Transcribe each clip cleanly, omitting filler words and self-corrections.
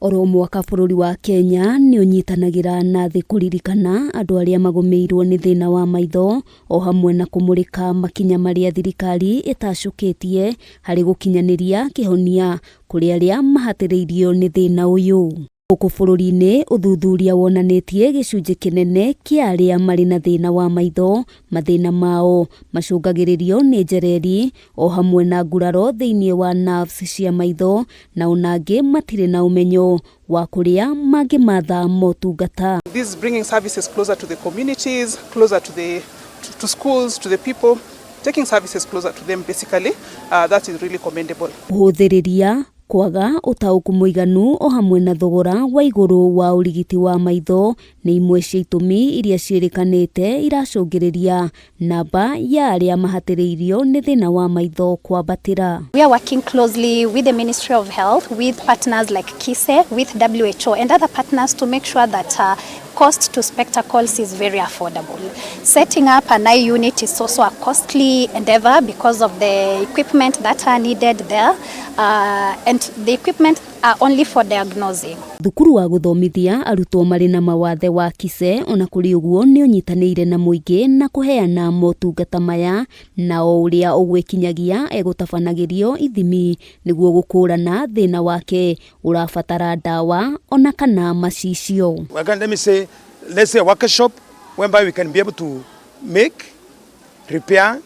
Oro mwaka bũrũri wa Kenya nĩ ũnyitanagĩra na thĩ kũririkana andũ arĩa magũmĩirwo nĩ thĩna wa maitho o hamwe na kũmũrĩka makinya marĩa thirikari ĩtacũkĩtie harĩ gũkinyanĩria kĩhonia kũrĩ arĩa mahatĩrĩirio nĩ thĩna ũyũ. Gũkũ bũrũri-inĩ ũthuthuria wonanĩtie gĩcunjĩ kĩnene kĩa arĩa marĩ na thĩna wa maitho mathĩna mao macũngagĩrĩrio nĩ njereri o hamwe na nguraro thĩinĩ wa nerves cia maitho na ona angĩ matirĩ na ũmenyo wa kũrĩa mangĩmatha motungata. This is bringing services closer to the communities, closer to schools, to the people, taking services closer to them basically. That is really commendable. Kũhũthĩrĩria kwaga ũtaũku mũiganu o hamwe na thogora wa igũrũ wa ũrigiti wa maitho nĩ imwe cia itũmi iria ciĩrĩkanĩte iracũngĩrĩria namba ya arĩa mahatĩrĩirio nĩ thĩna wa maitho kwambatĩra. We are working closely with the Ministry of Health, with partners like KISE, with WHO and other partners to make sure that cost to spectacles is very affordable. Setting up an eye unit is also a costly endeavor because of the equipment that are needed there, and the equipment are only for diagnosing. Thukuru wa gũthomithia arutwo marĩ na mawathe wa KISE ona kũrĩ ũguo nĩ ũnyitanĩire na mũingĩ na kũheana motungata maya na o ũrĩa ũgwĩkinyagia egũtabanagĩrio ithimi nĩguo gũkũrana thĩna wake ũrabatara ndawa ona kana macicio. We're going, let me say, let's say a workshop whereby we can be able to make, repair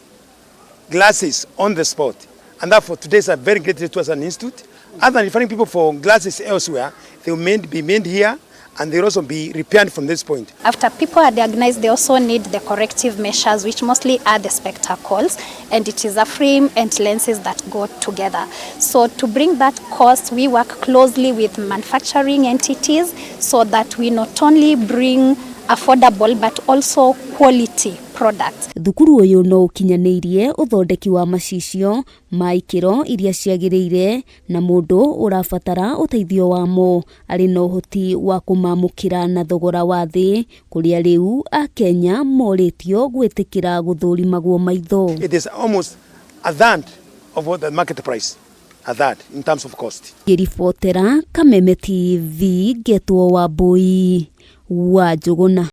glasses on the spot. And therefore, today is a very great day to us as an institute. Other than referring people for glasses elsewhere, they will be made here and they will also be repaired from this point. After people are diagnosed, they also need the corrective measures, which mostly are the spectacles, and it is a frame and lenses that go together. So to bring that cost, we work closely with manufacturing entities so that we not only bring affordable but also quality products. Thukuru ũyũ no ũkinyanĩirie ũthondeki wa macicio ma ikĩro iria ciagĩrĩire na mũndũ ũrabatara ũteithio wamo arĩ na ũhoti wa kũmamũkĩra na thogora wa thĩ kũrĩa rĩu akenya morĩtio gwĩtĩkĩra gũthũrimagwo maitho. It is almost a third of what the market price, a third in terms of cost. Ngĩribotera Kameme TV ngetwo Wambui wa Njũgũna.